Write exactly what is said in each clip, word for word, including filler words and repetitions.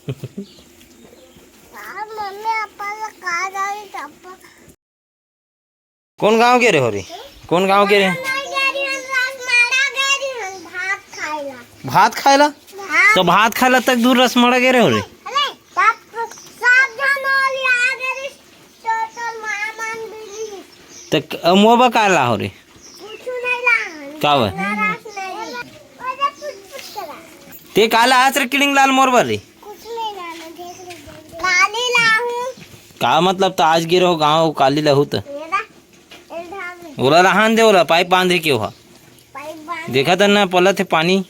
Mummy papa ला का जानी, पापा। कौन गांव गे रहे हो रे? कौन गांव गे रहे? नहीं गे रहे, हम रसमाड़ा गे रहे, हम भात खाए ला। भात खाए ला? हाँ। तो भात खाए ला तक दूर रसमाड़ा गे रहे हो रे? अरे, सब, सब जन हो लिया, आ गे रहे, तो, तो माँ मान भी ली। तो क-, अब मोबा का ला हो रे? कुछ नहीं ला। का बा? नाराज नहीं। ओए, कुछ, कुछ करा। ते का ला आज रे किड़िंग लाल मोर बर रे? कुछ नहीं लाना, देख ले, देख ले। काली लाहूं। का मतलब, त आज गे रहो गांव, काली लाहू त? ये ना, ये धाम में। ओला रहन दे, ओला पाइप बांधे के ओहा। पाइप बांध। देखा त ना, पलत हे पानी।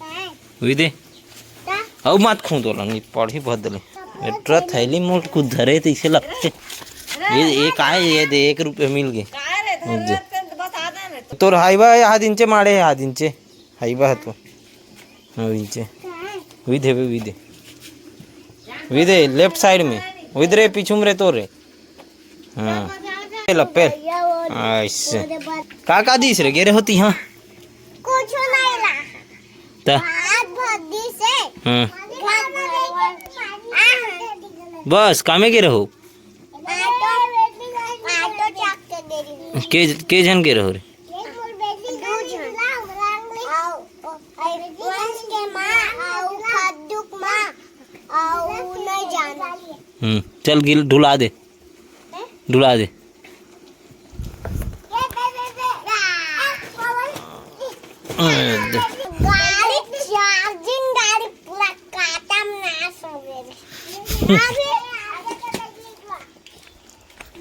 है। उई दे। का? अउ मत खूंद ओला, नहीं पढ़ी भद ले। एट्रा थैली मोल कुछ धरे तइसे लगथे। ये, ये काय हे? ये दे, एक रुपया मिल गे। काय रे, धरे दे। तोर हाईवा हे, हाथ इंचे माड़े हे, हाथ इंचे। हाईवा हे तो। हाँ, उइचे। उई दे बे, उई दे। उई दे, left side में। उई दे रे, पीछू में रे तोर रे। हाँ। पेल, पेल। ऐसे। का, का दिस रे, गे रहे हो तिहां? कुछ नहीं ला। त? हाथ भर दिस हे। हाँ। घर में आ। बस, कामे गे रहो? ऑटो, ऑटो चक के गे रहे। के, के झन गे रहो रे? दू झन। अउ, अउ, वंश के माँ, अउ खद्दू के माँ, अउ नहीं जाना। हम्म, चल गिल, ढुला दे। हैं? ढुला दे। अरे दे। गाड़ी charging, गाड़ी पूरा काटा में नाश हो गया। अभी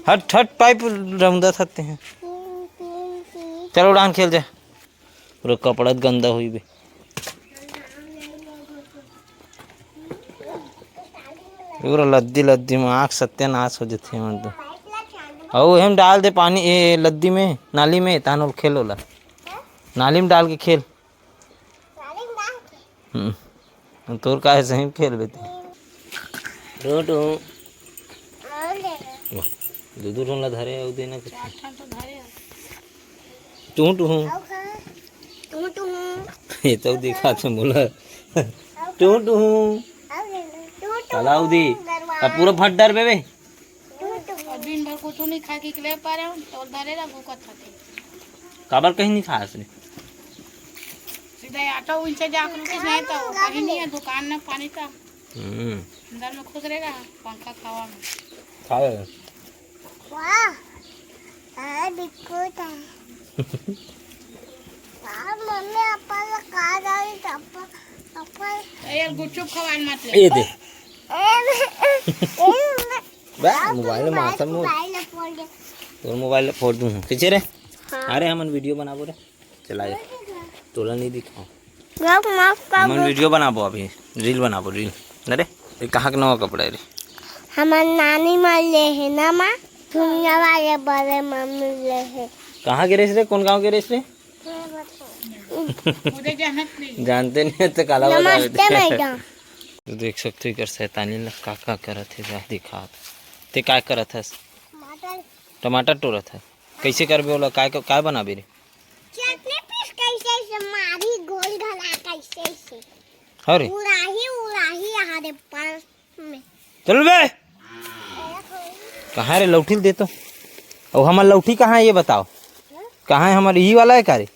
हट, हट, पाइप रौंदत हते हैं। चल उड़ान खेल जा। पूरा कपड़ा गंदा होई बे। पूरा लद्दी लद्दी में आँख सत्यानाश हो जथे मन तो। अउ एम डाल दे पानी, ए लद्दी में, नाली में, तान ओल खेल ओला। नाली में डाल के खेल। हम्म। तोर का हे, सही में खेलबे ते। टूं टूं। वाह, दू दू ठन ला धरे, अउ देना कुछ। चार ठन तो धरे हे। टूं टूं। टूं टूं। ये तो दिखा थे मोला। टूं टूं। चलाओ दी। अब पूरा भट डर बे बे। अउ दिन भर कुछू नहीं खा के निकले पारे हो, तो धरे ला भूखत खाते। काबर कहीं नहीं खास रे? सीधा ऑटो उनसे जाकर रुकी नहीं तो कहीं नहीं है, दुकान ना पानी का। हम्म। अंदर में खुश रहेगा, पंखा हवा में। खा ले। वाह, है बिस्कुट है। वाह, मम्मी, पापा ला का डाली, पापा, पापा। ए यार, गुपचुप खवाल मत ले। ये दे। ए, ए, बा, मोबाइल में माथा मोर। मोबाइल फोड़ दे। तोर मोबाइल फोड़ दूं। कैसे रे? हाँ। अरे, हमन वीडियो बनाबो रे। चला जा। तोला नहीं दिखाओ। लोग माफ कर हमन दो। वीडियो बनाबो अभी, रील बनाबो, रील। अरे, ये कहाँ के नवा कपड़ा है रे? हमर नानी माँ ले है ना माँ, दुनिया वाले बड़े मम्मी ले है। कहाँ के रेस रे? कौन गांव के रेस रे? जानते नहीं है तो काला बता देते। नमस्ते मैडम। तो देख सकते हो, एकर शैतानी ल का का करत हे, जा दिखात। ते काय करत हस? टमाटर। टमाटर टोरत हस। कैसे करबे ओला? काय, काय बनाबे रे? चटनी पीस कैसे से मारी, घोल घला कैसे से। अरे। उड़ाही, उड़ाही, यहाँ रे पास में। चल बे। कहाँ रे लौठी ल दे तो? अउ हमर लौठी कहाँ है ये बताओ? कहाँ है हमर, यही वाला है का रे?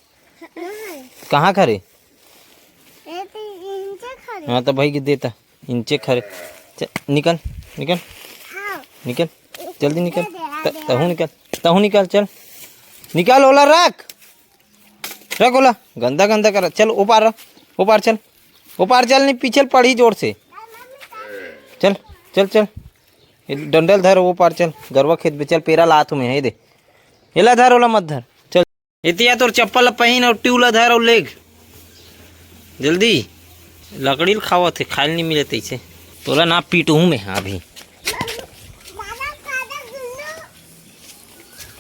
कहाँ खरे? ए, तो इंचे खरे। हाँ, तो भाई के देता, इंचे खरे। चल, निकल, निकल, हाँ। निकल, जल्दी निकल। दे दे, त-, दे दे। तहू निकल, तहू निकल, चल। निकल, ओला रख। रख ओला, गंदा, गंदा कर। चल, ओपार रख, ओपार चल, ओपार चल, नहीं पीछे पड़ी जोर से। चल, चल, चल। ये डंडल धर, ओपार चल, गरवा खेत में चल, पेरा लात हूँ मैं, हे दे। एला धर, ओला मत धर। चल। एतिया तोर चप्पल ल पहिन अउ ट्यूब ल धर अउ लेग। जल्दी। लकड़ी ल खावत हे, खाए ल नइ मिले तइसे। तोला ना पीटहूँ मैं अभी।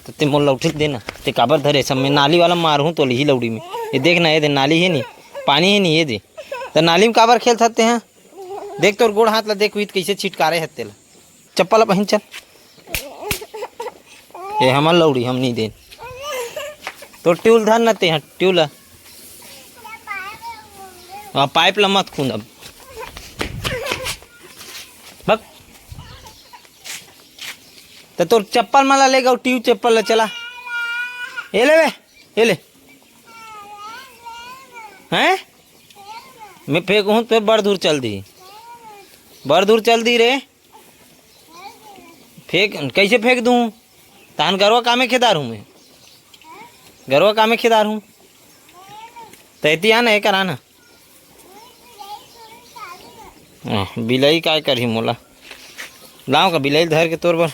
त ते मोर लौठी ल दे ना। ते काबर धरे? सब में नाली वाला मारहूँ तोला इही लौड़ी में। ये देख ना, ये दे नाली हे नी, पानी हे नी, ये दे। त नाली में काबर खेलत हस ते हा? देख तोर गोड़ हाथ ल देख, उहित कइसे छिटकारे हस तेला। चप्पल ल पहिन चल। ये हमर लौड़ी, हम नहीं देन। तो ट्यूल धर न ते, हाँ, ट्यूल। हाँ, पाइप ल मत खूंद अब। त तोर चप्पल मन ला लेगव, ट्यूब चप्पल ला चला। ए ले बे, ए ले। हैं? मैं फेंकहूँ त फेर बड़ दूर चल दी। बड़ दूर चल दी रे। फेंक, कइसे फेंक दूँ? तहन गरवा कामे खेदार हूँ मैं। गरवा कामे खेदार हूँ। त एती आ ना, एकर आ ना। आह, बिलाई काय करही मोला? लाओ का बिलाई धर के तोर बर।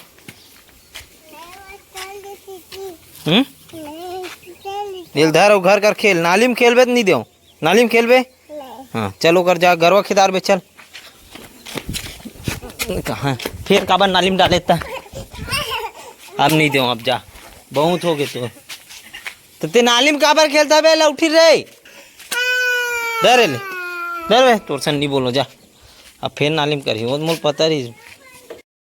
हम्म? एल धर अउ घर कर खेल। नाली में खेलबे त नहीं देव। नाली में खेलबे? हाँ, चल ओकर जा, गरवा खेदार बे, चल। कहाँ? फेर काबर नाली में डाले त? अब नहीं देव, अब जा। बहुत हो गए तो। त ते नाली में काबर खेलता बे, लौठी रे? धर ले। धर बे, तोर सन नहीं बोलो, जा। अब फेर नाली में करही, वो मोल पता रही।